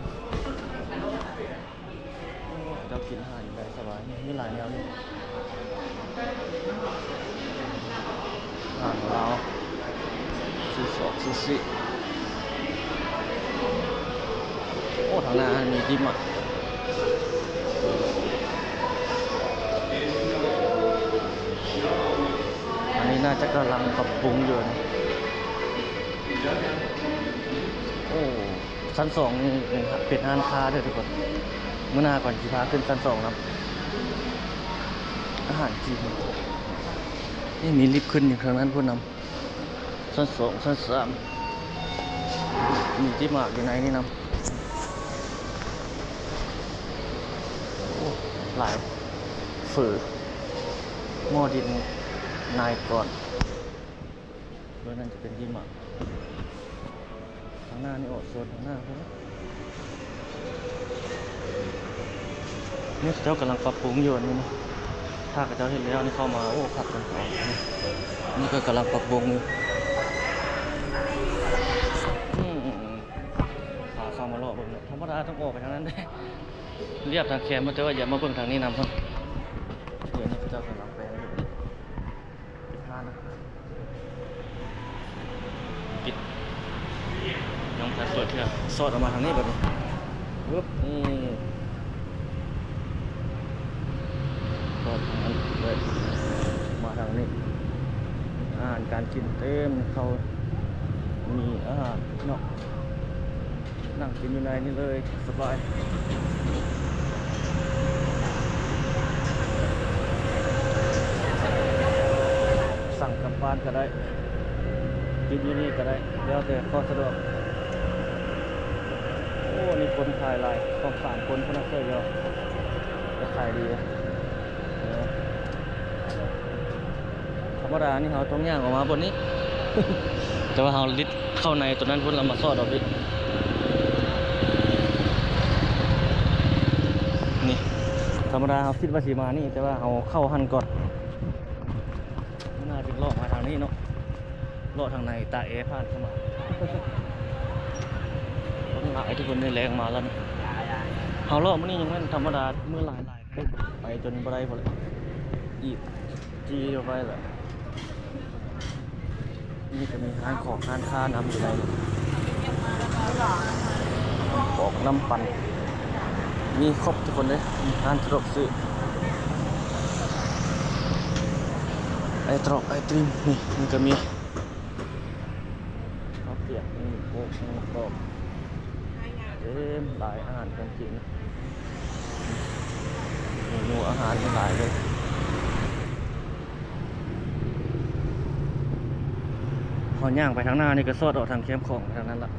ໂອ້ ເຈົ້າກິນອາຫານໄດ້ສະບາຍ ມີຫຼາຍແນວຢູ່ ອາຫານລາວ ຊູຊອກ ຊູຊິ. ໂອ້ ທາງໜ້າມີດິມອະ ອັນນີ້ໜ້າຈະກຳລັງປັບປຸງຢູ່. ໂອ້ ຊັ້ນສອງນີ້ເປັນ ເປັນຮ້ານຄ້າເດີທຸກຄົນ ມື້ໜ້າກ່ອນຊິພາຂຶ້ນຊັ້ນສອງນຳ. ອາຫານຈີນ ນີ້ມີລິບຂຶ້ນຢູ່ທາງນັ້ນພຸ້ນນຳ ຊັ້ນສອງ ຊັ້ນສາມ ມີທີ່ໝາກຢູ່ໃນນີ້ນຳ. ໂອ້ ຫຼາຍ ເຝີ ໝໍ້ດິນ ນາຍກອນ. ເບື້ອງນັ້ນຈະເປັນທີ່ໝາກ ທາງໜ້ານີ້ອອກໂຊນທາງໜ້າພຸ້ນ. ນີ້ເຂົາເຈົ້າກຳລັງປັບປຸງຢູ່ ອັນນີ້ນະ ຖ້າເຂົາເຈົ້າເຮັດແລ້ວນີ້ເຂົ້າມາ ໂອ້ ຄັກກັນເອົາ. ນີ້ກໍກຳລັງປັບປຸງຢູ່. ອືມ ອືມ ອືມ ພາເຂົ້າມາເລາະເບິ່ງເນາະ ທຳມະດາຕ້ອງອອກໄປທາງນັ້ນເດ້ ລຽບທາງແຄມ ແຕ່ວ່າຢ່າມາເບິ່ງທາງນີ້ນຳເພິ່ນ. ດຽວນີ້ເຂົາເຈົ້າກຳລັງແປງຢູ່ ປິດຮ້ານນະ ປິດ ຍັງບໍ່ທັນເປີດເທື່ອ. ສອດອອກມາທາງນີ້ບັດນີ້ ປຶບ ນີ້ ສອດທາງນັ້ນເລີຍ ມາທາງນີ້ ອາຫານການກິນເຕັມ ເຂົ້າ ມີອາຫານເນາະ. ນັ່ງກິນຢູ່ໃນນີ້ເລີຍ ສະບາຍ ສັ່ງກັບບ້ານກໍໄດ້ ກິນຢູ່ນີ້ກໍໄດ້ ແລ້ວແຕ່ຄວາມສະດວກ. ໂອ້ ນີ້ຄົນຂາຍຫຼາຍ ສອງສາມຄົນພຸ້ນນະ ເຊື່ອຢູ່ ກໍຂາຍດີ. ທຳມະດານີ້ເຮົາຕ້ອງຍ່າງອອກມາບ່ອນນີ້ ແຕ່ວ່າເຮົາລິດເຂົ້າໃນຕົວນັ້ນພຸ້ນ ແລ້ວມາສອດອອກພີ້. ນີ້ ທຳມະດາເຮົາຄິດວ່າຊິມານີ້ ແຕ່ວ່າເຮົາເຂົ້າຫັ້ນກ່ອນ ໜ້າຈະເລາະມາທາງນີ້ເນາະ ເລາະທາງໃນ ຕາແອຜ່ານເຂົ້າມາ. ຄົນຫຼາຍ ທຸກຄົນ ໄດ້ແລງມາແລ້ວນີ້ ເຮົາເລາະມື້ນີ້ຍັງແມ່ນທຳມະດາ ມື້ຫຼາຍໆ ໄປຈົນບໍ່ໄດ້ພຸ້ນແຫຼະ ອີກຈີ່ໄປແຫຼະ. ນີ້ກໍມີຮ້ານຂອງຮ້ານຄ້ານຳຢູ່ໃນນີ້ ຂອງນ້ຳປັ່ນ ມີຄົບທຸກຄົນເດ້ ມີຮ້ານສະດວກຊື້ ໄອຕຣອກ ໄອຕຣີມ ນີ້ມັນກໍມີ ເຂົ້າປຽກ ມີໂຄກ ມີກອກ ເຕັມຫຼາຍ ອາຫານການກິນ ເມນູອາຫານຫຼາຍເລີຍ. ເຮົາຍ່າງໄປທາງໜ້ານີ້ກໍສອດອອກທາງແຄມຂອງໄປທາງນັ້ນລະ.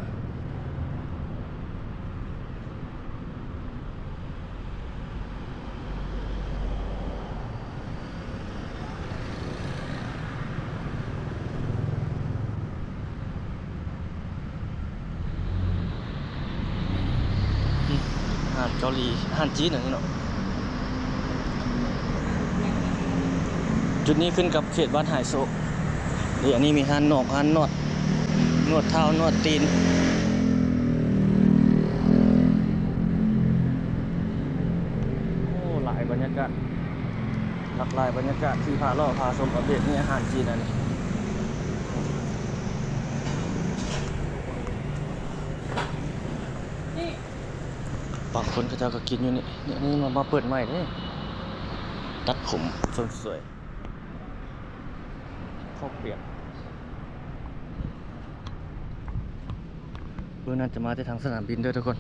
ເກົາຫຼີ ອາຫານຈີນອັນນີ້ເນາະ. ຈຸດນີ້ຂຶ້ນກັບເຂດບ້ານຫາຍໂສກ. ນີ້ ອັນນີ້ມີຮ້ານນອກ ຮ້ານນວດ ນວດເທົ້າ ນວດຕີນ. ໂອ້ ຫຼາຍບັນຍາກາດ ຫຼາກຫຼາຍບັນຍາກາດທີ່ພາເລາະພາຊົມອັບເດດ. ນີ້ອາຫານຈີນອັນນີ້. ບາງຄົນເຂົາເຈົ້າກໍກິນຢູ່ນີ້. ນີ້ ນີ້ມາ ມາເປີດໃໝ່ເດ້ ຕັດຜົມເສີມສວຍ ເຂົ້າປຽກ. ເບິ່ງນັ້ນຈະມາແຕ່ທາງສະໜາມບິນເດີທຸກຄົນ.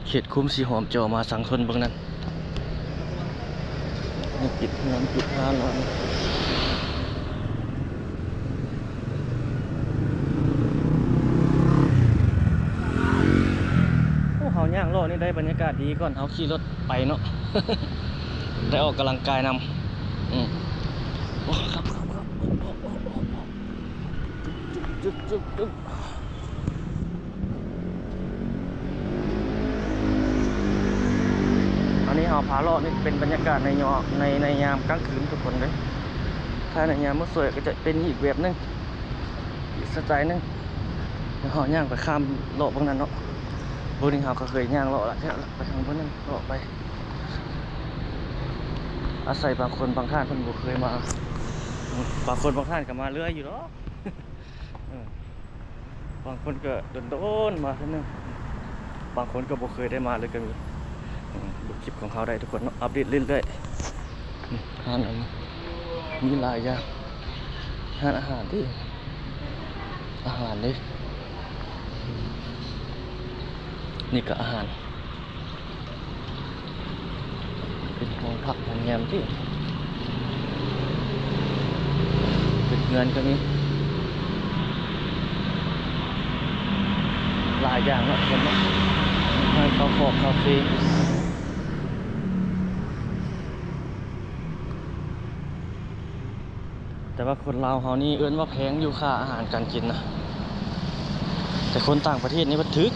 ເຂດຄຸ້ມສີຫອມຈະອອກມາສັງຊົນເບິ່ງນັ້ນ. ນີ້ປິດເຮືອນປິດຮ້ານແລ້ວ. ໂອ້ ເຮົາຍ່າງເລາະນີ້ໄດ້ບັນຍາກາດດີກ່ອນເຮົາຂີ່ລົດໄປເນາະ ໄດ້ອອກກຳລັງກາຍນຳ. ອືມ ໂອ້ ຄັບ ຄັບ ຄັບ ອັນນີ້ເຮົາພາເລາະ ນີ້ເປັນບັນຍາກາດໃນຍາມ ໃນ ໃນຍາມກາງຄືນທຸກຄົນເດີ. ຖ້າໃນຍາມມື້ສວຍກໍຈະເປັນອີກແບບໜຶ່ງ ອີກສະໄຕໜຶ່ງ. ແລ້ວເຮົາຍ່າງໄປຂ້າມເລາະເບິ່ງນັ້ນເນາະ. ໂອ້ ນີ້ເຮົາກໍເຄີຍຍ່າງເລາະລະ ໄປທາງເບິ່ງນັ້ນເລາະໄປ. ອາໄສບາງຄົນບາງທ່ານເພິ່ນບໍ່ເຄີຍມາ ບາງຄົນບາງທ່ານກໍມາເລື້ອຍຢູ່ດອກ. ເອີ ບາງຄົນກໍດົນໆມາເທື່ອໜຶ່ງ ບາງຄົນກໍບໍ່ເຄີຍໄດ້ມາເລີຍກໍມີ. ເບິ່ງຄລິບຂອງເຮົາໄດ້ທຸກຄົນເນາະ ອັບເດດເລື້ອຍໆ. ຮ້ານອັນນີ້ມີຫຼາຍຢ່າງ ຮ້ານອາຫານເດ້ ອາຫານເດ້. ນີ້ກໍອາຫານ ເປັນຫ້ອງພັກໂຮງແຮມຕິ ເປັນເຮືອນກໍມີ ຫຼາຍຢ່າງເນາະ ເຫັນເນາະ ຮ້ານເຂົ້າຟອກ ຄາເຟ. ແຕ່ວ່າຄົນລາວເຮົານີ້ເອີ້ນວ່າແພງຢູ່ຄ່າອາຫານການກິນນະ ແຕ່ຄົນຕ່າງປະເທດນີ້ມັນຖືກ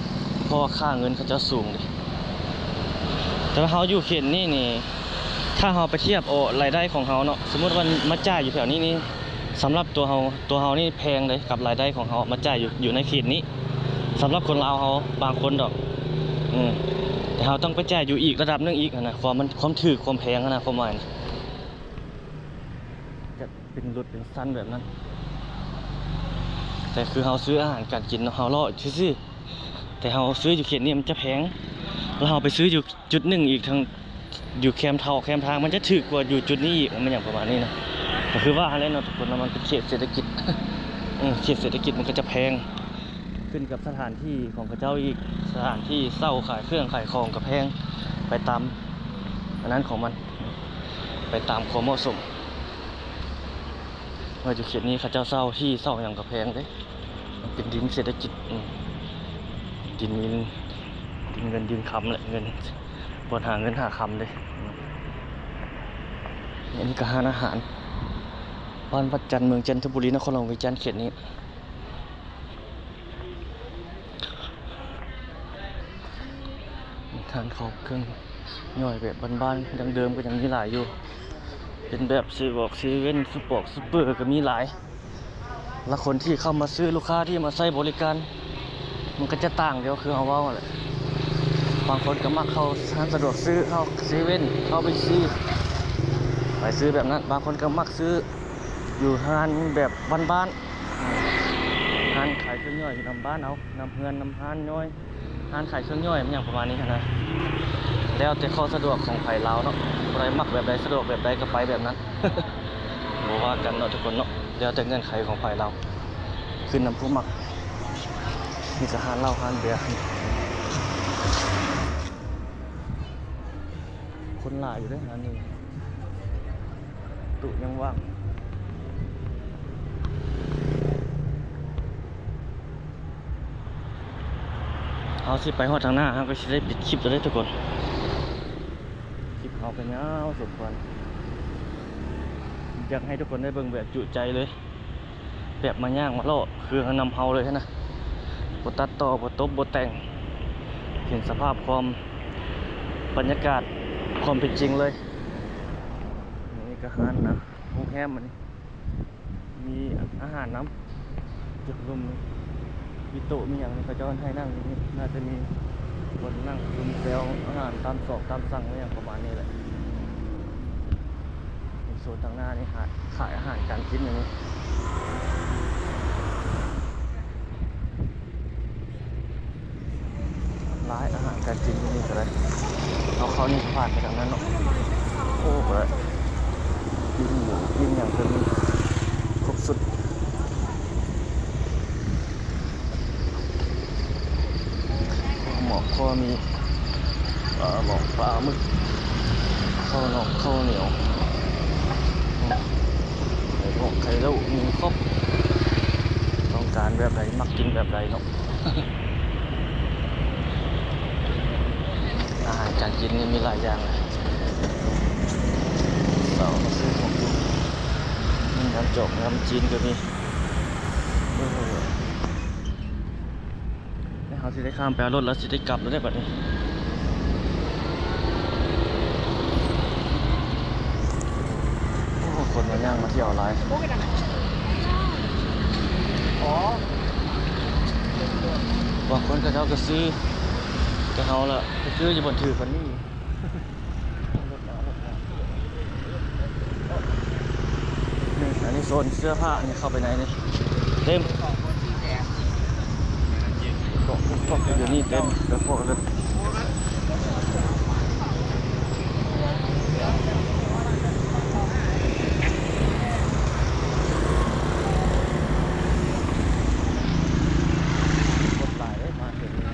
ເພາະວ່າຄ່າເງິນເຂົາເຈົ້າສູງເດ້. ແຕ່ວ່າເຮົາຢູ່ເຂດນີ້ນີ້ ຖ້າເຮົາໄປທຽບເອົາລາຍໄດ້ຂອງເຮົາເນາະ ສົມມຸດວ່າມາຈ່າຍຢູ່ແຖວນີ້ນີ້ ສຳລັບຕົວເຮົາ ຕົວເຮົານີ້ແພງເດ້ ກັບລາຍໄດ້ຂອງເຮົາມາຈ່າຍຢູ່ ຢູ່ໃນເຂດນີ້ ສຳລັບຄົນລາວເຮົາບາງຄົນດອກ. ອືມ ແຕ່ເຮົາຕ້ອງໄປຈ່າຍຢູ່ອີກລະດັບໜຶ່ງອີກຫັ້ນນະ ຄວາມມັນ ຄວາມຖືກຄວາມແພງຫັ້ນນະ ຄວາມໝາຍນະ. ຈະເປັນລົດເປັນຊັ້ນແບບນັ້ນ ແຕ່ຄືເຮົາຊື້ອາຫານການກິນເນາະ ເຮົາເລາະຊື່ໆ ແຕ່ເຮົາຊື້ຢູ່ເຂດນີ້ມັນຈະແພງ ແລ້ວເຮົາໄປຊື້ຢູ່ຈຸດໜຶ່ງອີກທາງ ຢູ່ແຄມເທົ້າແຄມທາງ ມັນຈະຖືກກວ່າຢູ່ຈຸດນີ້ອີກ ມັນຫຍັງປະມານນີ້ນະ. ກໍຄືວ່າຫັ້ນແຫຼະເນາະທຸກຄົນເນາະ ມັນເປັນເຂດເສດຖະກິດ ເອີ ເຂດເສດຖະກິດມັນກໍຈະແພງ ຂຶ້ນກັບສະຖານທີ່ຂອງເຂົາເຈົ້າອີກ ສະຖານທີ່ເຊົ່າຂາຍເຄື່ອງຂາຍຂອງກໍແພງ ໄປຕາມອັນນັ້ນຂອງມັນ ໄປຕາມຄວາມເໝາະສົມ. ວ່າຢູ່ເຂດນີ້ເຂົາເຈົ້າເຊົ່າທີ່ເຊົ່າຫຍັງກໍແພງເດ້ ມັນເປັນດິນເສດຖະກິດ ອືມ ດິນມີ ດິນເງິນດິນຄຳແຫຼະ ເງິນ ບ່ອນຫາເງິນຫາຄຳເດ້. ອືມ ອັນນີ້ກໍຮ້ານອາຫານ ບ້ານວັດຈັນ ເມືອງຈັນທະບູລີ ນະຄອນຫຼວງວຽງຈັນ ເຂດນີ້. ຮ້ານເຂົ້າເຄື່ອງຍ່ອຍແບບບ້ານໆ ດັ້ງເດີມກໍຍັງມີຫຼາຍຢູ່ ເປັນແບບເຊບອກເຊເວັ່ນ ຊຸບປອກຊຸບເປີ ກໍມີຫຼາຍ. ລະຄົນທີ່ເຂົ້າມາຊື້ ລູກຄ້າທີ່ມາໃຊ້ບໍລິການ ມັນກໍຈະຕ່າງດຽວຄືເຮົາເວົ້າຫັ້ນແຫຼະ. ບາງຄົນກໍມັກເຂົ້າຮ້ານສະດວກຊື້ ເຂົ້າເຊເວັ່ນ ເຂົ້າບິກຊີ ໄປຊື້ແບບນັ້ນ. ບາງຄົນກໍມັກຊື້ຢູ່ຮ້ານແບບບ້ານໆ ຮ້ານຂາຍເຄື່ອງຍ່ອຍຢູ່ນຳບ້ານເຮົາ ນຳເຮືອນນຳຮ້ານຍ່ອຍ ຮ້ານຂາຍເຄື່ອງຍ່ອຍ ມັນຫຍັງປະມານນີ້ຫັ້ນນະ. ແລ້ວແຕ່ຂໍ້ສະດວກຂອງໃຜລາວເນາະ ຜູ້ໃດມັກແບບໃດ ສະດວກແບບໃດກໍໄປແບບນັ້ນ ບໍ່ວ່າກັນເນາະທຸກຄົນເນາະ ແລ້ວແຕ່ເງື່ອນໄຂຂອງໃຜລາວ ຂຶ້ນນຳຜູ້ມັກ. ມີແຕ່ຮ້ານເຫຼົ້າຮ້ານເບຍ ຄົນຫຼາຍຢູ່ເດ້ຮ້ານນີ້. ຕູ້ຍັງວ່າງ ເຮົາຊິໄປຮອດທາງໜ້າ ເຮົາກໍຊິໄດ້ປິດຄລິບແລ້ວເດ້ທຸກຄົນ. ຄລິບເຮົາກໍຍາວສົມຄວນ ຢາກໃຫ້ທຸກຄົນໄດ້ເບິ່ງແບບຈຸໃຈເລີຍ ແບບມາຍ່າງມາເລາະຄືນຳເຮົາເລີຍຫັ້ນນະ ບໍ່ຕັດຕໍ່ ບໍ່ຕົບ ບໍ່ແຕ່ງ ເຫັນສະພາບຄວາມ ບັນຍາກາດຄວາມເປັນຈິງເລີຍ. ນີ້ກະຮ້ານນະ ໂຮງແຮມ ອັນນີ້ມີອາຫານນຳ. ຈຸດລຸ່ມນີ້ມີໂຕະມີຫຍັງນີ້ ເຂົາເຈົ້າໃຫ້ນັ່ງຢູ່ນີ້. ໜ້າຈະມີບ່ອນນັ່ງຊຸມແຊວອາຫານຕາມຊອກຕາມສັ່ງ ອີ່ຫຍັງປະມານນີ້ແຫຼະ. ໂຊນທາງໜ້ານີ້ ຂາຍອາຫານການກິນຢູ່ນີ້. ຫຼາຍອາຫານການກິນຢູ່ນີ້ກະໄດ້. ເອົາເຂົ້ານີ້ຜ່ານໄປທາງນັ້ນເນາະ. ໂອ້ ກະໄດ້ ປີ້ງໝູ ປີ້ງຫຍັງກະມີ ຄົບຊຸດ. ໝອກຄໍມີ ເອີ ໝອກປາໝຶກ ເຂົ້າໜອກ ເຂົ້າໜຽວ ໄຂ່ລວກ ໄຂ່ເລົ້ມ ມີຄົບ. ຕ້ອງການແບບໃດ ມັກກິນແບບໃດເນາະ. ອາຫານການກິນນີ້ມີຫຼາຍຢ່າງເລີຍ. ເຂົາມາຊື້ຂອງກິນ ມີນ້ຳຈອກ ນ້ຳຈີນກະມີ. ເອີ ແລ້ວເຮົາຊິໄດ້ຂ້າມໄປເອົາລົດ ແລ້ວຊິໄດ້ກັບແລ້ວເດ້ບັດນີ້. ໂອ້ ຄົນມາຍ່າງມາທ່ຽວຫຼາຍ. ບາງຄົນເຂົາເຈົ້າກະຊື້ ແຕ່ເຮົາລະໄປຊື້ຢູ່ບ່ອນຖືກກວ່ານີ້. ນີ້ ອັນນີ້ໂຊນເສື້ອຜ້າ ນີ້ເຂົ້າໄປໃນນີ້ເຕັມ. ເກາະ ເກາະຢູ່ນີ້ເຕັມ ໄປພໍ້ເລີຍ. ຄົນຫຼາຍເດ້ ມາເຖິງນີ້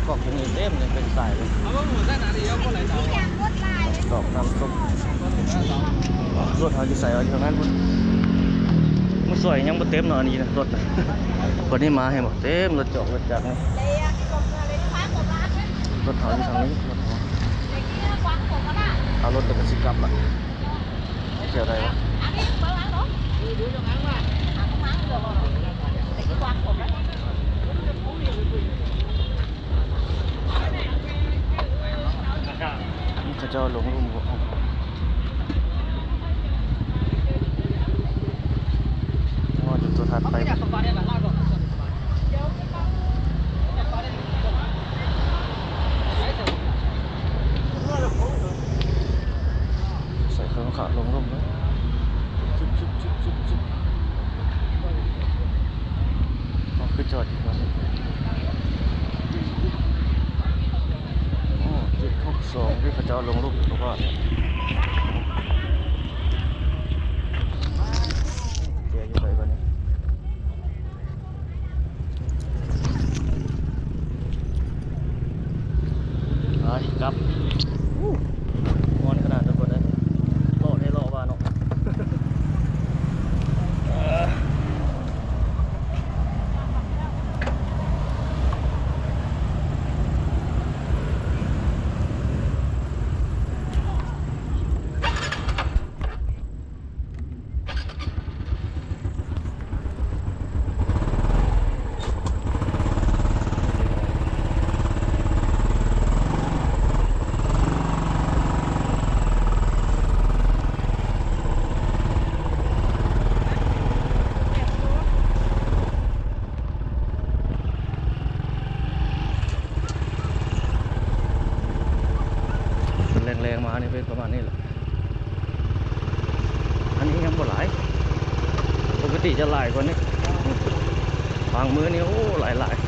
ເກາະຢູ່ນີ້ເຕັມເລີຍ ເປັນສາຍເລີຍ. ເອົາເບິ່ງໝູ່ຊັ້ນ ອັນນີ້ເອົາບໍ່ຫຼາຍດາວ ຕອກນ້ຳຊຸບ. ລົດເຮົາຢູ່ໃສວະ? ຢູ່ທາງນັ້ນພຸ້ນ. ມື້ສວຍຍັງບໍ່ເຕັມເນາະ ອັນນີ້ນະ ລົດນະ. ບັດນີ້ມາເຫັນບໍ່ ເຕັມລົດຈອກລົດຈັກນີ້. ລົດເຮົາຢູ່ທາງນີ້ ລົດເຮົາ. ເອົາລົດແລ້ວກະຊິກັບລະ. ທ່ຽວໄດ້ວະ? ເຂົາເຈົ້າລົງລຸ່ມບໍ່? ອໍ ຈຸດໂທລະທັດໄປ. ໃສ່ເຄື່ອງຂາລົງລຸ່ມເລີຍ. ຈຸບ ຈຸບ ຈຸບ ຈຸບ ຈຸບ. ອໍ ຄືຈອດຢູ່ບ່ອນນີ້. ອໍ ເຈັດຫົກສອງ ທີ່ເຂົາເຈົ້າລົງຮູບຢູ່ເມື່ອວານ. ແຈຢູ່ໃສບາດນີ້? ໄປກັບ. ຮ້ອນຂະໜາດທຸກຄົນເອີຍ. ເລາະແທ້ເລາະວ່າເນາະ. ແລງໆມານີ້ເປັນປະມານນີ້ແຫຼະ. ອັນນີ້ຍັງບໍ່ຫຼາຍ ປົກກະຕິຈະຫຼາຍກວ່ານີ້. ບາງມື້ນີ້ ໂອ້ ຫຼາຍໆ.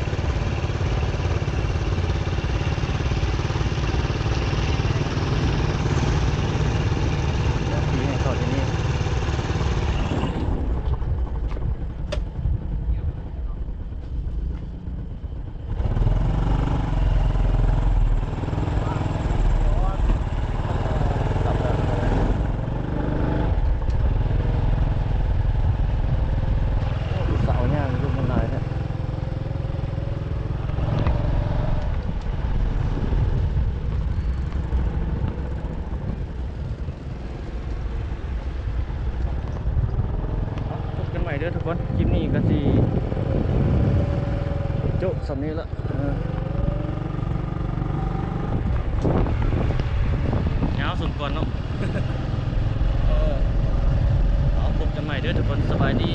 ດຽວຂີ່ໃຫ້ເຂົ້າທີ່ນີ້. ຜູ້ສາວຍ່າງຢູ່ ມັນຫຼາຍແທ້. ພົບກັນໃໝ່ເດີທຸກຄົນ. ຄລິບນີ້ກະຊິຈົບສ່ຳນີ້ລະ. ເອີ ເ ຊົມກ່ອນເນາະ. ເອີ ເອົາ ພົບກັນໃໝ່ເດີທຸກຄົນ ສະບາຍດີ.